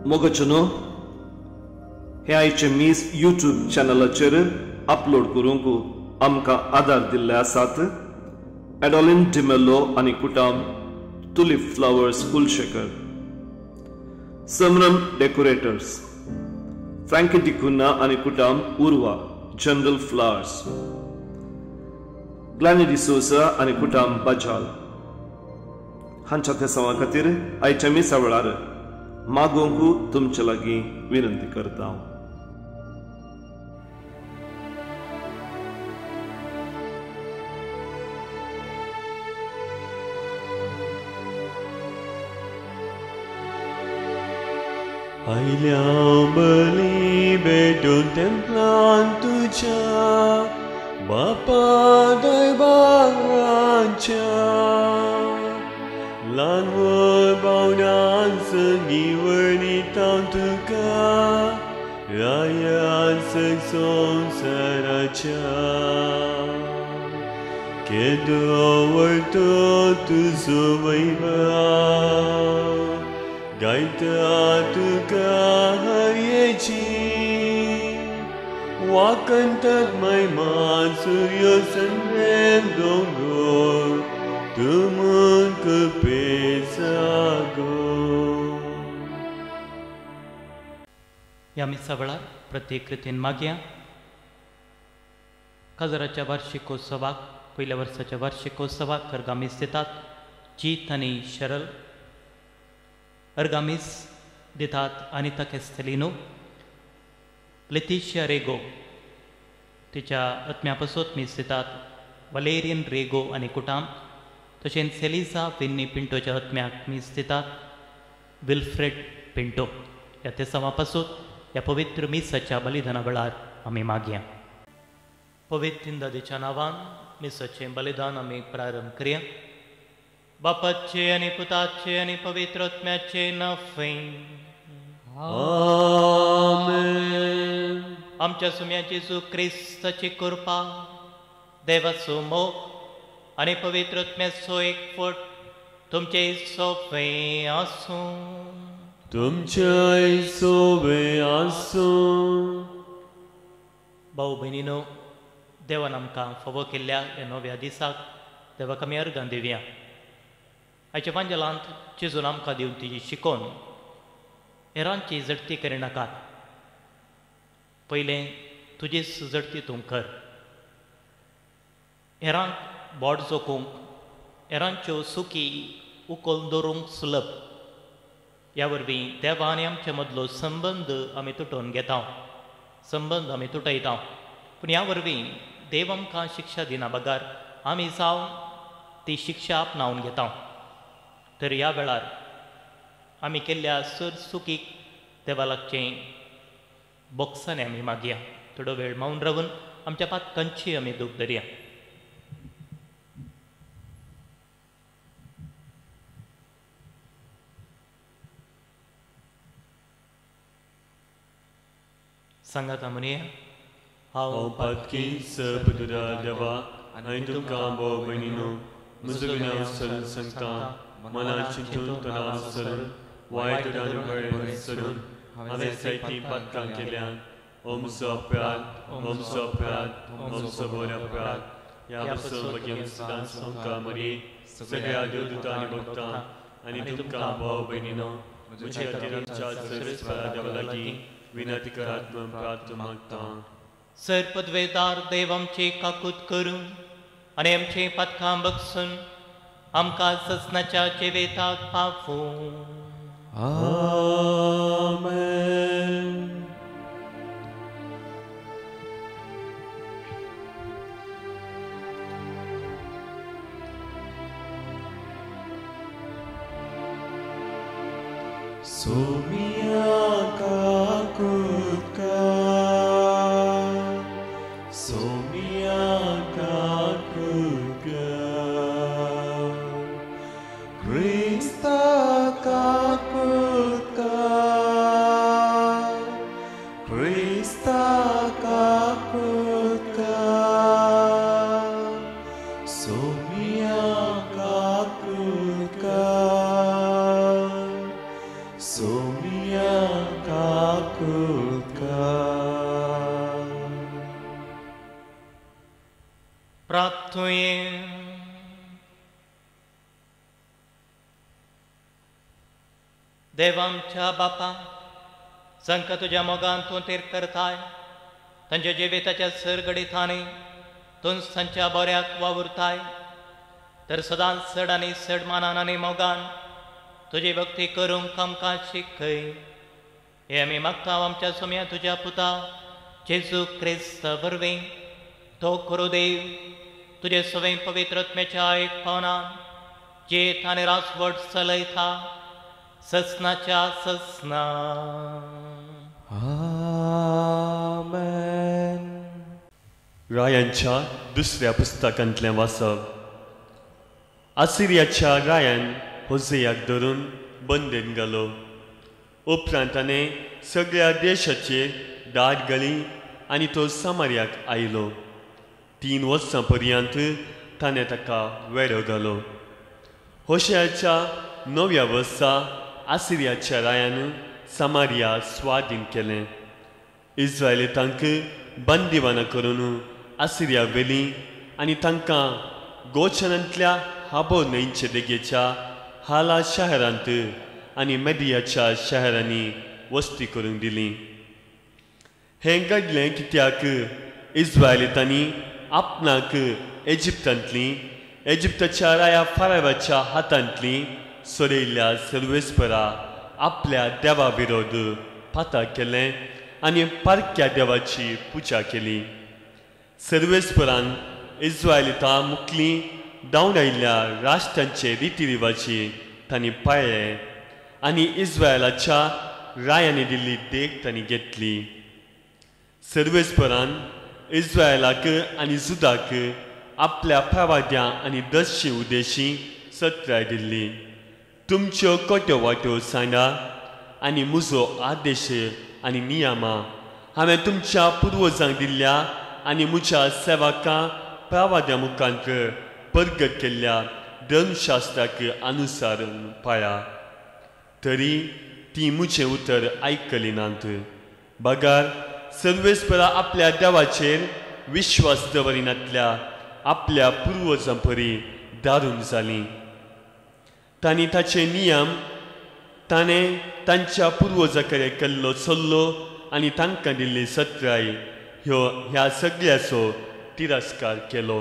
मोगाचो न्हू हें आयचें मीस यूट्यूब चॅनलाचेर अपलोड करूंक आमकां आदार दिल्ले आसात एडोलिन डिमेलो आनी कुटाम Tulip Flowers Kulshekar, Sambhram Decorators, Frankie D'Cunha आनी कुटाम उर्वा जनरल फ्लावर्स, ग्लॅनी डिसोजा आनी कुटाम बजाल हांच्या तेसांवा खातीर आयच्या मिसा वेळार मागोवंक तुमचे लागीं विनंती करता. आयल्या बली भेटून तेंपलान तुज्या बापा दरबाराच्या ल्हान व्हड बावड्यां संगी वर्णिता तुका रायान संवसाराच्या केदो व्हडलो तुजो वैभव गायता तुका हरयेची वाकंतात महिमा सूर्य संद्रेम दोंगोर तुमून कृपेसागो. ह्या मिसा वेळार प्रत्येक कृतीन मागया काजराच्या वार्षिकोत्सवाक पयल्या वर्साच्या वार्षिकोत्सवाक अर्गामीस दितात जीत आनी शरल, अर्गामीस दितात अनिता केस्तेलिनो, लेतिशिया रेगो तिच्या आत्म्या पासत मीस दितात वलेरियन रेगो आनी कुटाम, तशेंच सेलिजा विन्नी पिंटोच्या आत्म्याक मीस दितात विल्फ्रेड पिंटो. ह्या तेसांवा पासत ह्या पवित्र मिसाच्या बलिदाना वेळार आमी मागया. पवित्र दादीच्या नांवान मिसाचें बलिदान आमी प्रारंभ करया. बापाचे आनी पुताचे आनी पवित्र आत्म्याचे नांवे आमेन. आमच्या सुम्या जेजू क्रिस्ताची कृपा, देवाचो मोग आनी पवित्र आत्म्याचो एकवट तुमचे सोबे आसूं. तुमच्याय सोबे आसूं. भाऊ भयणीनो, देवान आमकां फावो केल्ल्या ह्या नव्या दिसाक देवाक आमी अर्गां दिवया. आयच्या पांजलांत जेजून आमकां दिवन तिजी शिकोवन हेरांची झडती करिनाकात, पयलें तुजीच झडती तूं कर. हेरांक बोट जोखूंक, हेरांच्यो सुकी उखल दवरूंक सुलभ. ह्या वरवीं देवा आनी आमचे मदलो संबंद आमी तुटोवन घेता, संबंद आमी तुटयता. पूण ह्या वरवीं देव आमकां शिक्षा दिना बगर आमी जावन ती शिक्षा आपणावन घेता. तर ह्या वेळार आमी केल्ल्या सर चुकीक देवा लागचें बोक्सांनी आमी मागया. थोडो वेळ मौन रावून आमच्या पातकांची आमी दूख धरया. सांगात म्हणया, हांव पातकी सर्वदुरा देवा आनी तुमकां भाव भयणीनो म्हजो गुन्यांव सरून सांगता, मनान चिंतून तोंडान सरून वायट आनी बरें सरून हांवें जायतीं पातकां केल्यात. ओ म्हजो अपराध, ओ म्हजो अपराध, ओ म्हजो व्हड अपराध. ह्या पासून भगेन सदांच आमकां मरी सगळ्या देवदूतां आनी भक्तां आनी तुमकां भाव भयणीनो म्हज्या खातीर आमच्या सर्वेस्परा देवा लागीं विनंती करात म्हूण प्रार्थना मागता. सर पदवेदार देव आमची काकूत करून आनी आमचीं पातकां बगसून आमकां ससनाच्या जिवेताक पावूं. आमेन. सोमिया काकूत कर, सोमिया काकूत कर, क्रिस्ता काकूत कर, क्रिस्ता काकूत कर, सोमिया काकूत कर, सोमिया आकुलकार। प्रार्थुये। देव आमच्या बापा, जांकां तुज्या मोगान तूं तीर करताय, तांच्या जिविताच्या सरगडितांनी तूंच तांच्या बऱ्याक वावुरताय, तर सदांच चड आनी चड मानान आनी मोगान तुजी भक्ती करूंक आमकां शिकय। हे आमी मागता आमच्या सोम्या तुज्या पुता जेजू क्रिस्त वरवीं। तो खरो देव तुजे सवय पवित्र आत्म्याच्या एक पावनान जेत आनी रासवट चलयता ससनाच्या ससना। आमेन। रायांच्या दुसऱ्या पुस्तकांतलें वाचप। आसिरियाच्या रायान होजेयाक धरून बंदेन घालो। उपरांत ताणें सगळ्या देशाचेर दाट घाली आनी तो सामार्याक आयलो। 3 वर्सां पर्यंत ताणें ताका वेडो घालो। होशेयाच्या 9व्या वर्सा आसिरियाच्या रायान सामारिया स्वाधीन केलें। इस्रायलितांक बंदिवाना करून आसिरिया व्हेलीं आनी तांकां गोचनांतल्या हाबो न्हंयचे देगेच्या हाला शहरांत आनी मेदियाच्या शहरांनी वस्ती करूंक दिली। हें घडलें कित्याक इस्रायलितांनी आपणाक एजिप्तांतली एजिप्ताच्या राया फारावाच्या हातांतली सोडयल्ल्या सर्वेस्परा आपल्या देवा विरोध पाता केलें आनी पारक्या देवाची पुजा केली। सर्वेस्परान इस्रायलितां मुखली धांवन आयिल्ल्या राष्ट्रांचे रितीरिवाजी तांणी पाळ्ळे आनी इस्रायलाच्या रायांनी दिल्ली देख तांणी घेतली। सर्वेस्परान इस्रायलाक आनी जुदाक आपल्या प्रवाद्यां आनी दर्शी उदेशी सत्राय दिल्ली। तुमच्यो कोट्यो वाट्यो सांडा आनी म्हजो आदेश आनी नियमां हांवें तुमच्या पुर्वजांक दिल्ल्या आनी म्हज्या सेवकां प्रवाद्यां मुखांत परगट केल्ल्या धर्मशास्त्राक अनुसार पाळा। तरी ती म्हजें उतर आयकली नात, बगर सर्वेस्परा आपल्या देवाचेर विश्वास दवरिनातल्या आपल्या पुर्वजां परी दारून जाली। तांणी ताचे नियम ताणें तांच्या पुर्वजां कडेन केल्लो सल्लो आनी तांकां दिल्ली सत्राय ह्यो ह्या सगळ्याचो तिरस्कार केलो।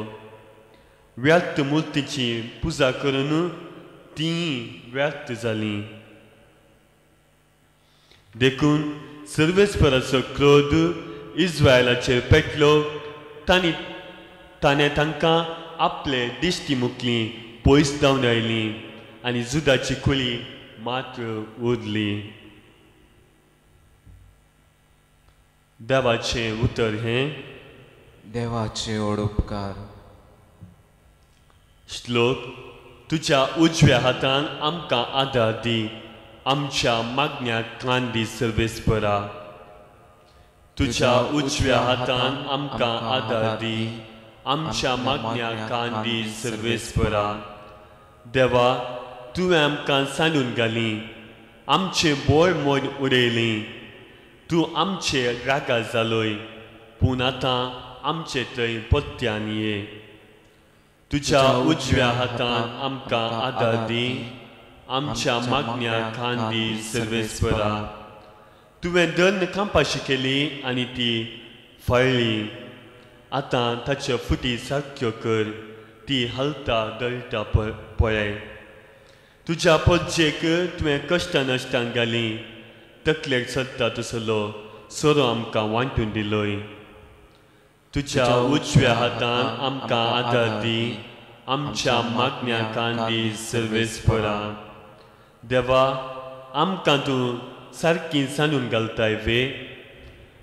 व्यर्थ मुर्तीची पुजा करून ती व्यर्थ जाली। देखून सर्वेस्पराचो क्रोध इस्रायलाचेर पेटलो। ताणें तांकां आपले दिश्टी मुखली पयस धांवन आयली आनी जुदाची कुळी मात्र उरली। देवाचें उतर हें देवाचे उपकार। श्लोक। तुज्या उजव्या हातान आमकां आदार दी, आमच्या मागण्याक कान दी सर्वेस्परा। तुज्या उजव्या हातान आमकां आदार दी, आमच्या मागण्याक कान दी सर्वेस्परा। देवा, तुवें आमकां सांडून घाली, आमचें बोळ मोड उडयली, तूं आमचे रागा जालोय, पूण आतां आमचे थंय परत्यान ये। तुज्या उजव्या हातान आमकां आदार दी, आमच्या मागण्याक कान दी सर्वेस्परा। तुवें दन कांपाशी केली आनी ती फळ्ळी, आतां ताच्यो फुटी सारक्यो कर, ती हालता दळटा पळय। तुज्या पोज्जेक तुवें कश्टां नश्टां घाली, तकलेक चलता तसलो सोरो आमकां वांटून दिलोय। तुज्या उजव्या हातान आमकां आदार दी, आमच्या मागण्याक कान दी सर्वेस्परा। देवा, आमकां तूं सारकी सांडून घालताय वे?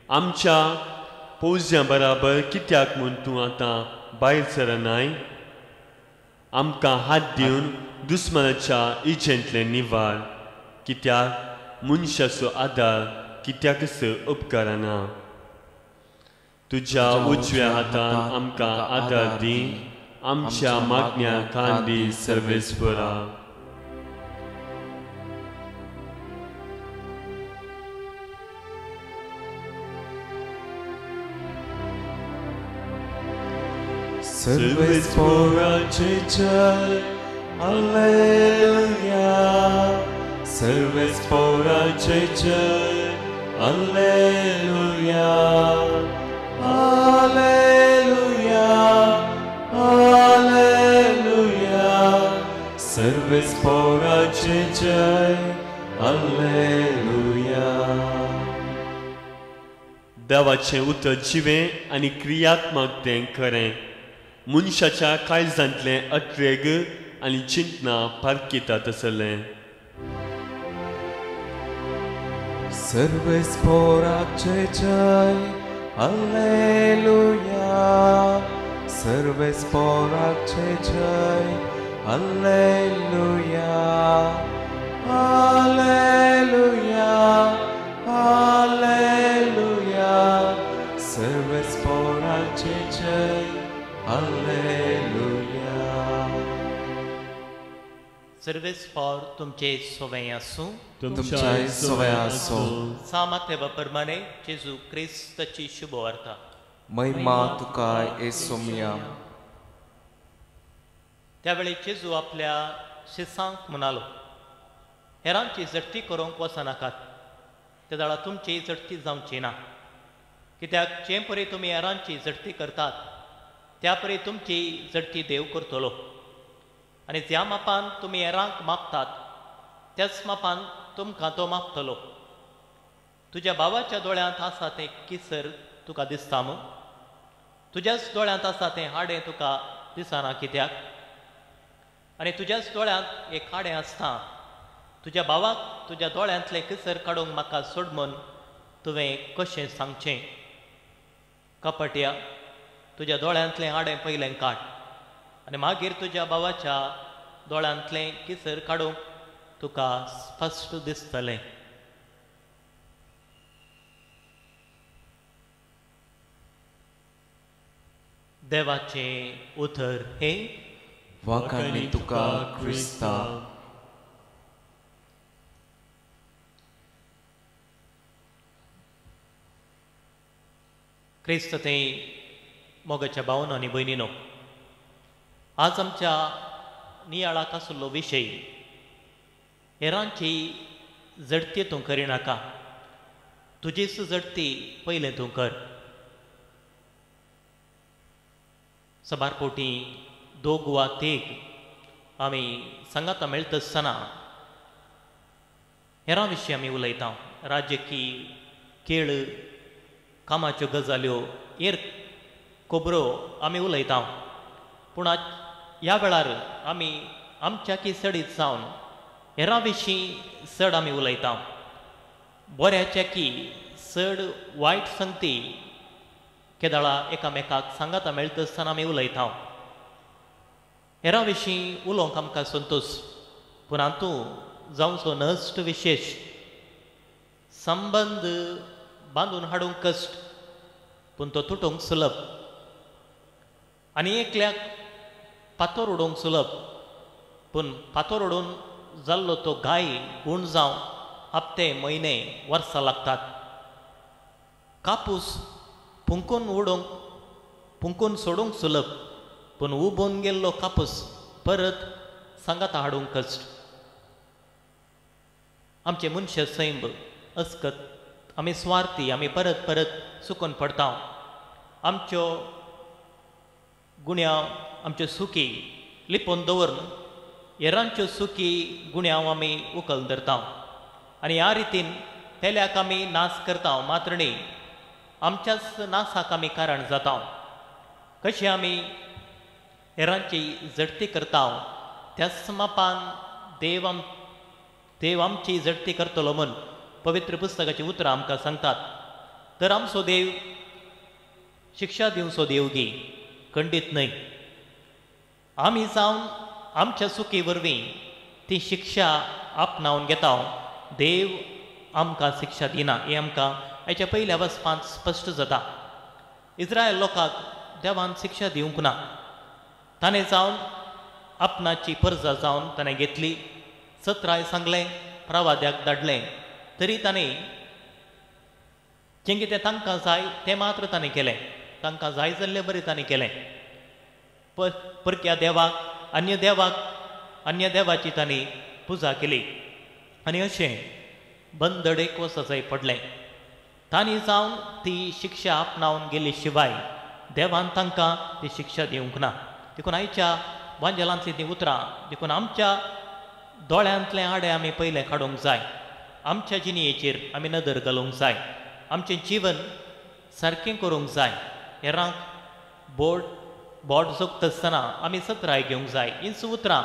आमच्या पोवज्यां बराबर कित्याक म्हूण तूं आतां भायर सरनाय? आमकां हात दिवन दुस्मानाच्या इजेंतलें निवार, कित्याक मनशाचो आदार कित्याकच उपकारना। तुज्या उजव्या हातान आमकां आदार दी, आमच्या मागण्याक कान दी सर्वेस्परा। सर्वेस पोराचे जय हालेलुया, सर्वेस पोराचे जय हालेलुया, हालेलुया, हालेलुया, सर्वेस पोराचे जय हालेलुया। देवाचें उतर जिवें आनी क्रियात्मक तें खरें, मनशाच्या काळजांतलें अट्रेग आनी चिंतना पारखिता तसलें। सर्वेस पोराचे जय हालेलुया, सर्वेस पोराचे जय हालेलुया, हालेलुया, हालेलुया, सर्वेस पोराचे जय हालेलुया। सर्वेस पोर तुमचे सोवे आसूं, तुमच्याय सोवे आसूं। सामातेवा प्रमाणे जेजू क्रिस्ताची शुभवार्ता। महिमा तुका येसुमिया। त्यावेळी जेजू आपल्या शिसांक म्हणालो, हेरांची झडती करूंक वचनाकात, ते जाल्यार तुमची झडती जावची ना। कित्याक जे परी तुमी हेरांची झडती करतात त्या परी तुमची झडती देव करतलो। आनी ज्या मापान तुमी हेरांक मापतात त्याच मापान तुमकां तो मापतलो। तुज्या भावाच्या दोळ्यांत आसा तें किसर तुका दिसता मू? तुज्याच दोळ्यांत आसा तें हाडें तुका दिसना कित्याक? आनी तुज्याच दोळ्यांत एक हाडें आसता, तुज्या भावाक तुज्या दोळ्यांतलें किसर काडूंक म्हाका सोड म्हूण तुवें कशें सांगचें? कपट्या, तुज्या दोळ्यांतलें हाडें पयलें काड आनी मागीर तुज्या भावाच्या दोळ्यांतलें किसर काडूंक तुका स्पश्ट दिसतलें। देवाचें उतर हें वाखाणी तुका क्रिस्ता। क्रिस्त ते मोगाच्या भावनो आनी भयणीनो, आज आमच्या नियाळाक आशिल्लो विशय हेरांची झडती तूं करिनाका, तुजीच झडती पयलें तूं कर। सबार पोटी दोग वा तेग आमी सांगाता मेळटा आसतना हेरां विशीं आमी उलयता, राजकीय खेळ, कामाच्यो गजाल्यो, हेर खबरो आमी उलयता। पूण आज ह्या वेळार आमी आमच्या की चडीत जावन हेरां विशीं चड आमी उलयता, बऱ्याच्या की चड वायट संगती केदळा एकामेकाक सांगाता मेळटा आसतना आमी उलयता। हेरां विशीं उलोवंक आमकां संतोश, पूण हातूंत जावचो नश्ट विशेश संबंद बांदून हाडूंक कश्ट, पूण तो तुटोवंक सुलभ। आनी एकल्याक फातोर उडोवंक सुलभ, पूण फातोर उडोवन जाल्लो तो घाय गूण जावं हप्ते म्हयने वर्सां लागतात। कापूस फुंकून उडोवंक फुंकून सोडूंक सुलभ, पूण उबोवन गेल्लो कापूस परत सांगाता हाडूंक कश्ट। आमचे मनशे सैम अस्कत, आमी स्वार्थी, आमी परत परत चुकून पडटा। आमच्यो गुण्यांव, आमच्यो सुकी लिपोवन दवरून हेरांच्यो सुकी गुण्यांव आमी उखल धरता आनी ह्या रितीन पेल्याक आमी नाश करता, मात्र न्ही आमच्याच नासाक आमी कारण जाता। कशें आमी हेरांची झडती करता त्याच मापान देव आमची झडती करतलो म्हूण पवित्र पुस्तकाची उतरां आमकां सांगतात। तर आमचो देव शिक्षा दिवचो देव गी खंडीत न्हय, आमी जावन आमच्या चुकी वरवीं ती शिक्षा आपणावन घेता, देव आमकां शिक्षा दिना हें आमकां हाच्या पयल्या वचपांत स्पश्ट जाता। इस्रायल लोकांक देवान शिक्षा दिवंक ना, ताणें जावन आपणाची परजा जावन ताणें घेतली, सत्राय सांगलें, प्रवाद्याक धाडलें, तरी ताणें जें कितें तांकां जाय तें मात्र ताणें केलें, तांकां जाय जाल्ले बरें ताणें केलें। परक्या देवाक अन्य देवाक अन्य देवाची तांणी पुजा केली आनी अशें बंदडेक वचचें पडलें. तांणी जावन ती शिक्षा आपणावन गेली शिवाय देवान तांकां ती शिक्षा दिवंक ना. देखून आयच्या वांजेलांतलीं तीं उतरां देखून आमच्या दोळ्यांतलें आडे आमी पयलें काडूंक जाय. आमच्या जिणेचेर आमी नदर घालूंक जाय. आमचें जिवन सारकें करूंक जाय. हेरांक बोट जोखता आसतना आमी सत्राय घेवंक जाय. हींच उतरां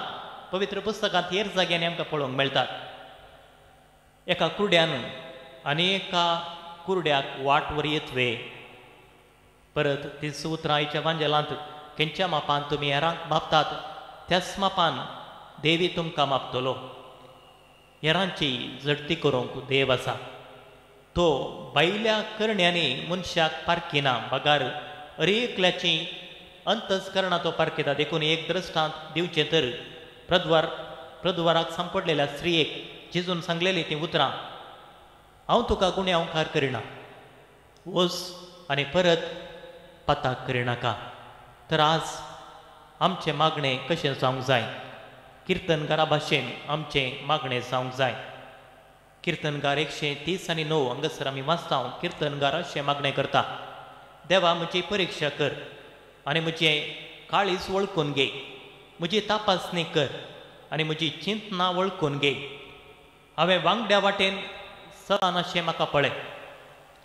पवित्र पुस्तकांत हेर जाग्यांनी आमकां पळोवंक मेळटात. एका कुरड्यान आनी एका कुरड्याक वाट वरयत वे. परत तीच उतरां आयच्या वांजेलांत खंयच्या मापान तुमी हेरांक मापतात त्याच मापान देवी तुमकां मापतलो. हेरांची झडती करूंक देव आसा. तो भायल्या करण्यांनी मनशाक पारखिना बगार अरेकल्याची अंतस्करणां तो पारखिता. देखून एक दृश्टांत दिवचें तर प्रद्वाराक सांपडलेल्या स्त्रियेक जेजून सांगलेलीं तीं उतरां, हांव तुका गुन्यांवकार करिना, वच आनी परत पाताक करिनाका. तर आज आमचें मागणें कशें जावंक जाय? किर्तनकारा भाशेन आमचें मागणें जावंक जाय. किर्तनकार 130 आनी 9 हांगासर आमी वाचता. किर्तनकार अशें मागणें करता, देवा म्हजी परिक्षा कर आनी म्हजें काळीज वळखून घे, म्हजी तपासणी कर आनी म्हजी चिंतना वळखून घे. हांवें वांगड्या वाटेन चलनाशें म्हाका पळय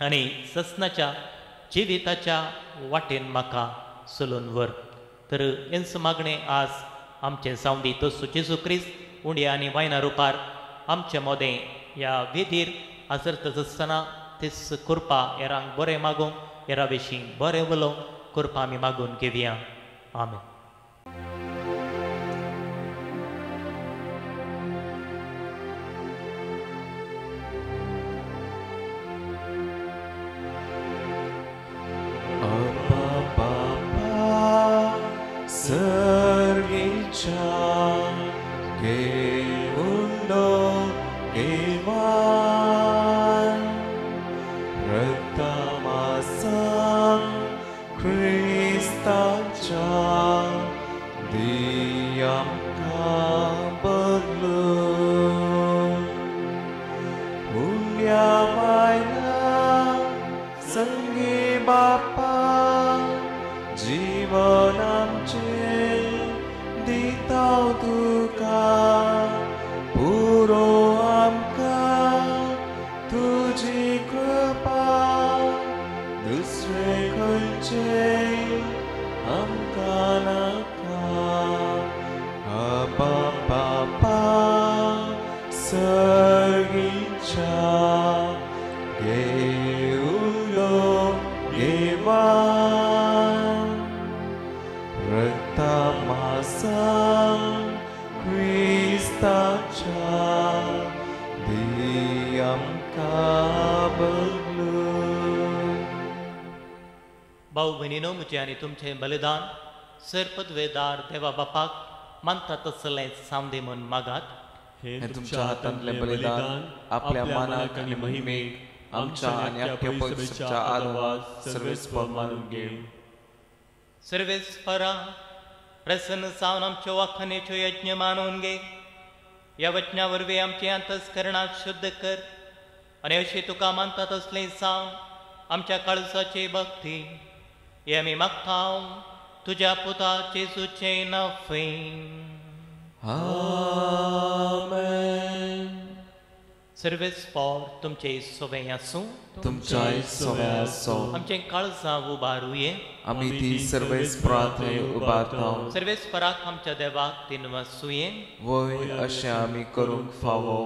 आनी ससनाच्या जिविताच्या वाटेन म्हाका चलून व्हर. तर हेंच मागणें आज आमचें जावं दी. तसो जेजू क्रिस्त उंड्या आनी वायना रुपार आमचे मोदें ह्या वेदीर आसरतच आसतना तेच कृपा हेरांक बरें मागूंक, हेरा विशीं बरें उलोवंक कृपा आमी मागून घेवया. आमेन. भाऊ भयणीनो, म्हजें आनी तुमचें बलिदान सर पदवेदार देवा बापाक मानता तसलें सावंदी म्हूण मागात. हें तुमच्या हातांतलें बलिदान आपल्या मानाक आनी महिमेक आमच्या आनी आख्या पवित्रच्या आदवास सर्वेस्पर मानून घे. सर्वेस्परा प्रसन्न जावन आमच्यो वाखणेच्यो यज्ञ मानून घे. ह्या वचना वरवीं आमचें अंतस्करणां शुद्ध कर आनी अशें तुका मानता तसलें जावन आमच्या काळजाची भक्ती हे आमी मागता तुज्या पुता जेजूचें नांव. आमेन. सर्वेस्पर तुमचे सोबें आसूं, तुमच्याय सोबें आसूं. आमचें काळजां उबारुये, आमी ती सर्वेस्परा थंय उबारता. सर्वेस्पराक आमच्या देवाक दिनवासुये, वय अशें आमी करूंक फावो.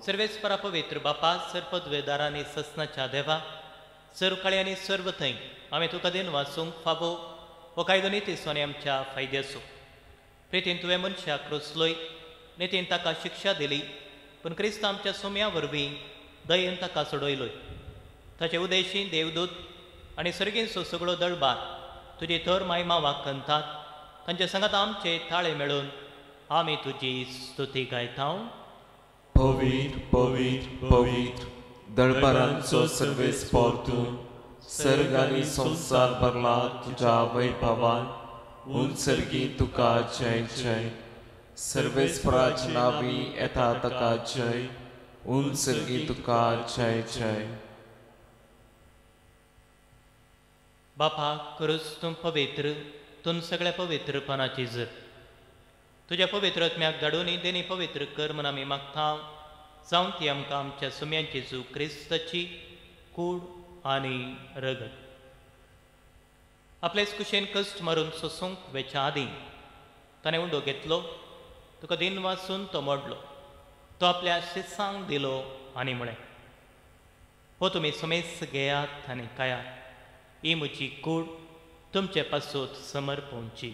सर्वेस्परा पवित्र बापा, सर्पद्वेदार आनी ससनाच्या देवा, सर्वकाळी आनी सर्व थंय आमी तुका दिनवासूंक फावो. हो कायदो नितीचो आनी आमच्या फायद्याचो. प्रितीन तुवें मनशाक रोसलोय, नितीन ताका शिक्षा दिली, पूण क्रिस्त आमच्या सोम्या वरवीं दयेन ताका सोडयलोय. ताचे उदेशी देवदूत आनी सर्गेचो सगळो दळबार तुजी थर मायमा वाखणतात. तांचे सांगात आमचे ताळे मेळून आमी तुजी स्तुती गायता. पवित्र पवित्र पवित्र दळबारांचो सर्वेस्पर तूं, सर्ग आनी संवसार भरला तुज्या वैभवान. उंचर्गी तुका जय जय। सर्वेस्पराच्या नांवी येता ताका जय, उंचर्गी तुका जय जय। बापा खरोच तूं पवित्र, तूं सगळ्या पवित्रपणाची जर तुज्या पवित्र आत्म्याक धाडून देणी पवित्र कर म्हूण आमी मागता, जावन ती आमकां आमच्या सुम्यांची जेजू क्रिस्ताची कूड आनी रगत आपलेच कुशेन कश्ट मारून सोसूंक वेच्या आदीं ताणें उंडो घेतलो, तुका दिन वाचून तो मोडलो, तो आपल्या शिसांक दिलो आनी म्हळें, हो तुमी सुमेस घेयात आनी खायात, ही म्हजी कूड तुमचे पासत समर्पणची।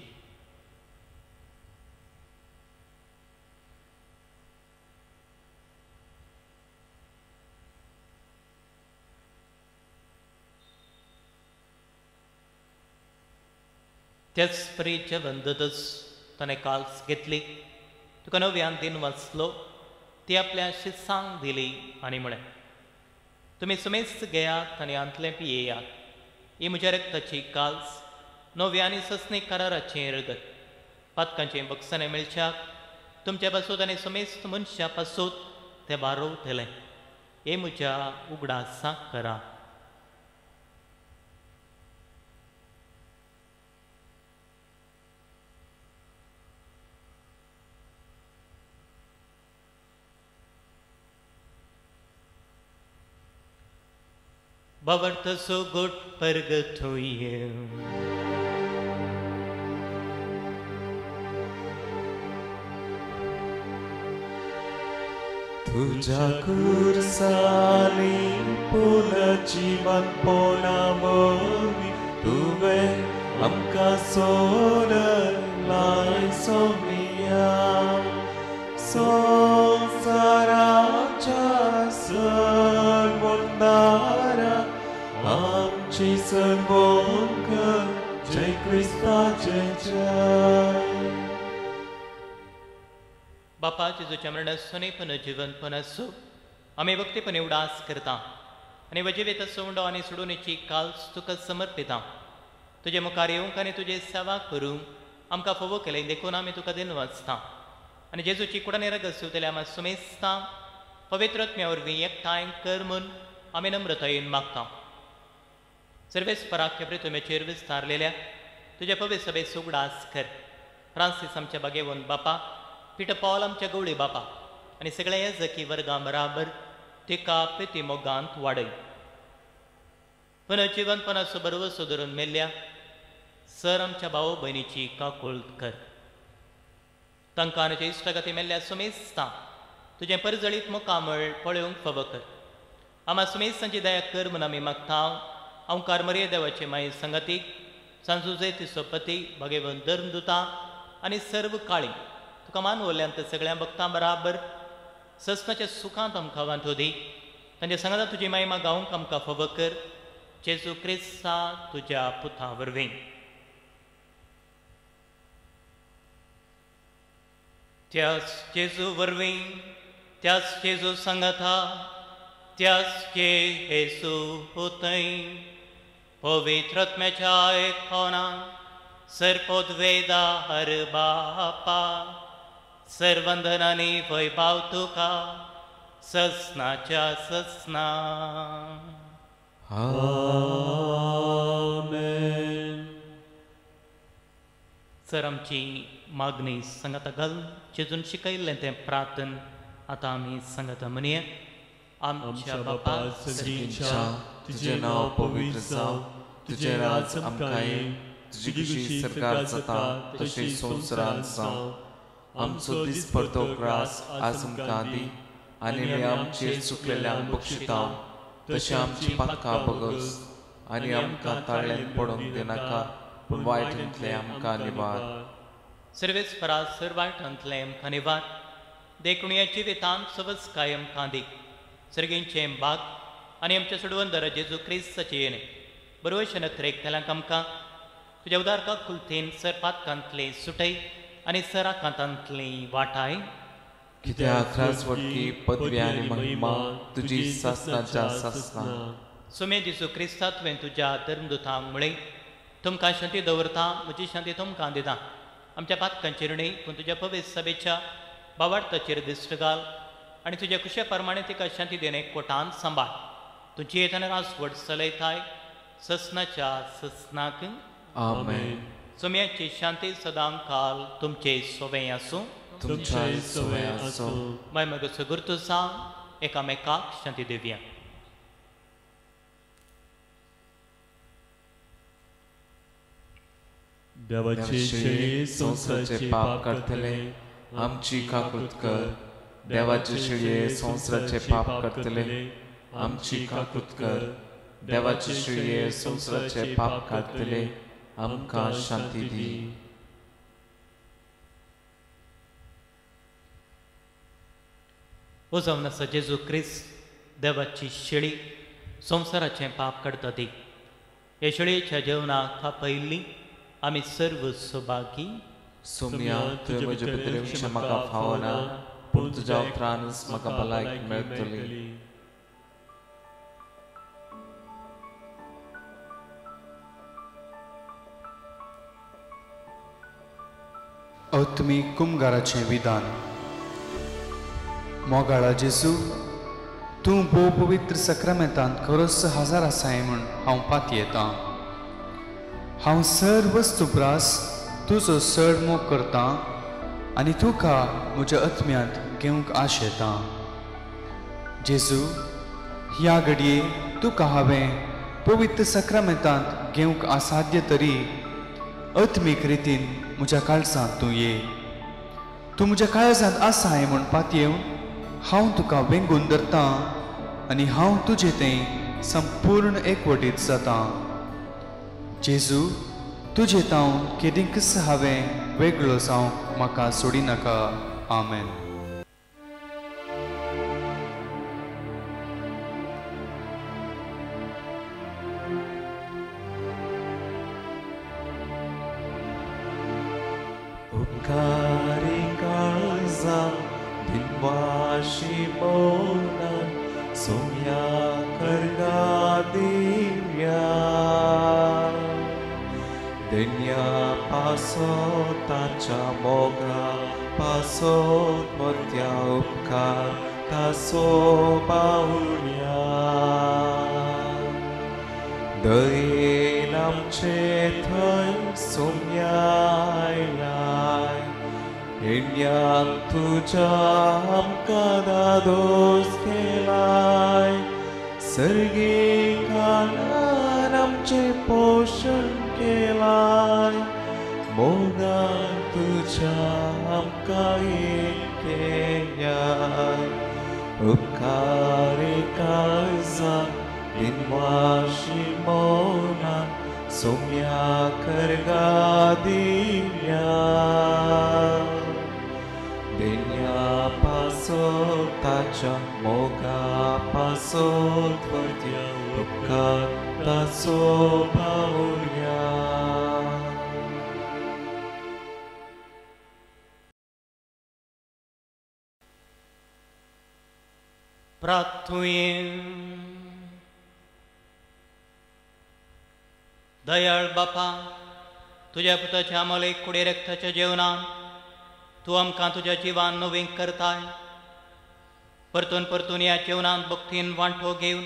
त्याच परी जेवण ददस ताणें काल्स घेतली, तुका नव्यान दिन वाचलो, ती आपल्या शिसांक दिली आनी म्हळें, तुमी सुमेस्त घेयात आनी आंतलें पियेयात, ही म्हज्या रक्ताची काल्स नव्या आनी ससनी कराराचें रगत, पातकांचें बक्षाणें मेळच्याक तुमच्या पासत आनी सुमेस्त मनशां पासत तें बारोवतलें, हें म्हज्या उगडासाक करा। बाबर्थ सो गोट परगत होइए। तुझ्या खुर्सानी पुनर्जीवन पोनावरी तुवें आमकां सोडलाय सोमिया, संवसाराच्या सर्वोंदारा आमची सर्वोंक जय क्रिस्ता जय जय। बापा जेजूच्या मरणासून पुनर्जीवनपण आसूं आमी भक्तीपणे उडास करता आनी वजिवेत उंडो आनी सोडूनेची काल्स तुका समर्पिता, तुजे मुखार येवंक आनी तुजे सेवा करूंक आमकां फावो केलें देखून आमी तुका दिन वाचता आनी जेजूची कुडाने रगत शिवतले आमी सुमेस्ता पवित्र आत्म्या वरवीं एकठांय कर म्हूण आमी नम्रतायेन मागता। सर्वेस्पराख्या प्रितुमेचेर विस्तारलेल्या तुज्या पवित्र सभेचो उगडास कर, फ्रांसीस आमच्या बागेवन बापा, पिटर पॉल आमच्या गवळी बापा आनी सगळ्या याजकी वर्गां बराबर तिका प्रिती मोगांत वाडय। पुनर्जीवनपणाचो बरवसो धरून मेल्ल्या सर आमच्या भाव भयणीची काकुळट कर, तांकां आनी इश्टागती मेल्ल्या सुमेस्ता तुजें परजळीत मुखामळ पळोवंक फावो कर। आमा सुमेस्तांची दया कर म्हूण आमी मागता। ओंकार मरिये देवाचे माये संगतीक सांजुजे तिसो पती भगेवन धर्मदुता आनी सर्व काळी तुका मानवल्यांत सगळ्या भक्तां बराबर सस्नाच्या सुखांत आमकां वांटो दी, तांच्या सांगाता तुजी महिमा गावंक आमकां फावो कर, जेजू क्रिस्ता तुज्या पुता वरवीं। त्याच जेजू वरवीं, त्याच जेजू सांगाता, त्याच जेजू होतय पवित्र आत्म्याच्या एकपणान सर्पोद्वेदा हर बापा सर्वंदनानी वैभाव तुका ससनाच्या ससना। आमेन। सर आमची मागणी सांगाता घाल जेजून शिकयल्लें तें प्रार्थन आतां आमी सांगाता म्हणया। आमच्या बापा सर्गींच्या तुजें नांव पवित्र जावं, तुजें राज आमकां येवं, तुजी खुशी सरकार जाता तशी संवसारांत जावं। आमचो दिसपडतो ग्रास आज आमकां दी आनी आमी आमचेर चुकलेल्यांक बक्षिता तशें आमची पातकां बगस आनी आमकां ताळ्यान पडोवंक दिनाका, पूण वायटांतलें आमकां निवार। सर्वेस्परा सर वायटांतलें आमकां निवार, देखून ह्या जिवितांत सवस्काय आमकां दी, सर्गींचें बाग आनी आमच्या सोडवंदर जेजू क्रिस्ताचें येणें बरोवशें नत्रेक आमकां तुज्या उदारका कुलथेन सर पातकांतलें सुटय आनी सर आकांतांतलें वाटाय। कित्याक राजवटकी पदवी आनी महिमा तुजी सासनाच्या सासना। सुमे जेजू क्रिस्ता तुवें तुज्या धर्मदुतांक म्हळें, तुमकां शांती दवरता, म्हजी शांती तुमकां दिता. आमच्या पातकांचेर न्ही पूण तुज्या पवित्र सभेच्या बावार्थाचेर दिश्ट घाल आनी तुज्या कुशे प्रमाणे तिका शांती देणे कोटान सांबाळ. तुजी येतना रासवट चलयताय ससनाच्या ससनाक. आमेन. सोम्याची शांती सदां काल तुमचे सोवे आसूं. तुमचे सोवे आसूं. माय मगो सगुर्त सांग एकामेकाक शांती दिवया. देवाचे शेळये संवसाराचे पाप काडटले आमची काकूत कर. देवाचे शेळये संवसाराचे पाप काडटले आमची काकूत कर. देवाचे शेळये संवसाराचे पाप काडटले आमकां शांती दी. ओ जावन आसा जेजू क्रिस्त देवाची शेळी संवसाराचें पाप काडटा ती. ह्या शेळयेच्या जेवणाक थापयल्ली आमी सर्व सौभागी. सोम्या, तुवें म्हजे भितर येवचें म्हाका फावना, पूण तुज्या उतरानच म्हाका भलायकी मेळटली. आत्मीक कुमगाराचें विधान. मोगाळा जेजू, तूं भोव पवित्र सक्रामेंतांत खरोच हजार आसाय म्हूण हांव पातयेतां. हांव सर्व वस्तुप्रास तुजो चड मोग करतां आनी तुका म्हज्या आत्म्यांत घेवंक आशेतां. जेजू, ह्या घडये तुका हांवें पवित्र सक्रामेंतांत घेवंक असाध्य तरी आत्मीक रितीन म्हज्या काळजांत तूं ये. तूं म्हज्या काळजांत आसाय म्हूण पातयेवन हांव तुका वेंगून धरतां आनी हांव तुजे तें संपूर्ण एकवटीत जातां. जेजू, तुजे तावन केदींकच हांवें वेगळो जावंक म्हाका सोडिनाका. आमेन. उपकारी काळजा दिनवाशी मौनान सोम्या करगा दिव्या. देण्या पासो ताच्या मोगा पासो मोत्या उपकार तासो बावुया. दयेन आमचे थंय सोम्या आयलाय, हेण्यांक तुज्या आमकां दादोस केलाय. सर्गी कानान आमचें पोशण केलाय, मोगान तुज्या आमकां एक केल्याय. उपकारी काळजा दिनवाशी मौनान सोम्या करगा दिव्या. देण्या पासो ताच्या मोगा पासो त्वरत्या उपकार तासो पावुया. प्रार्थुये. दयाळ बापा, तुज्या पुताच्या आमले कुडे रक्ताच्या जेवणान तूं आमकां तुज्या जिवान नवीं करताय. परतून परतून ह्या जेवणान भक्तीन वांटो घेवन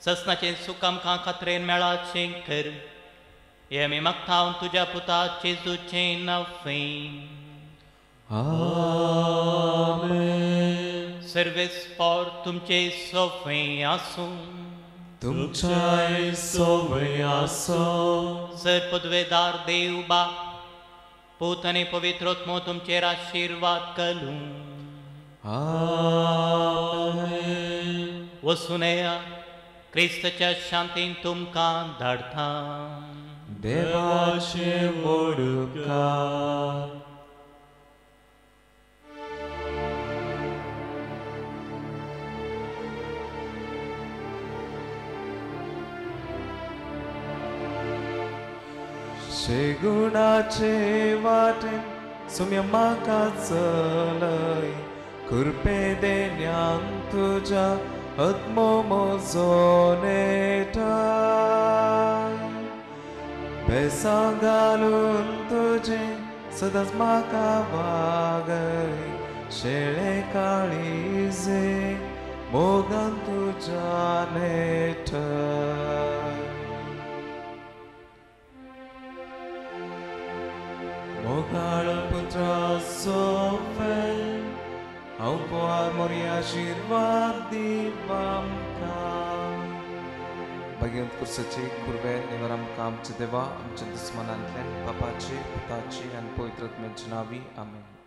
ससनाचें सूख आमकां खात्रेन मेळाचें कर. हें आमी मागता तुज्या पुता जेजूचें नांव. आमेन. सर्वेस्पोर तुमचे सोफे आसूं. तुमच्याय सोवे आसूं. सर पदवेदार देव बाप, पूत आनी पवित्र आत्मो तुमचेर आशिर्वाद घालूं. आमेन. वचून येया, क्रिस्ताच्या शांतीन तुमकां धाडटा. देवाचे व्हड उपकार. शेगुणाचे वाटेन सुम्या म्हाका चलय, कृपे देण्यान तुज्या आत्मो म्हजो नेटाय. बेसां घालून तुजें सदांच म्हाका वागय शेळे काळीजे मोगान तुज्या नेट मोगाळ पुत्रा सोफेल हांव पोवार मोरी आशिर्वाद दिव आमकां. भगवंत कुर्साची कुर्वे निवर आमकां आमच्या देवा आमच्या दुस्मनांतल्यान बापाची पुताची आनी पवित्र आत्म्याची नांवी आमेन.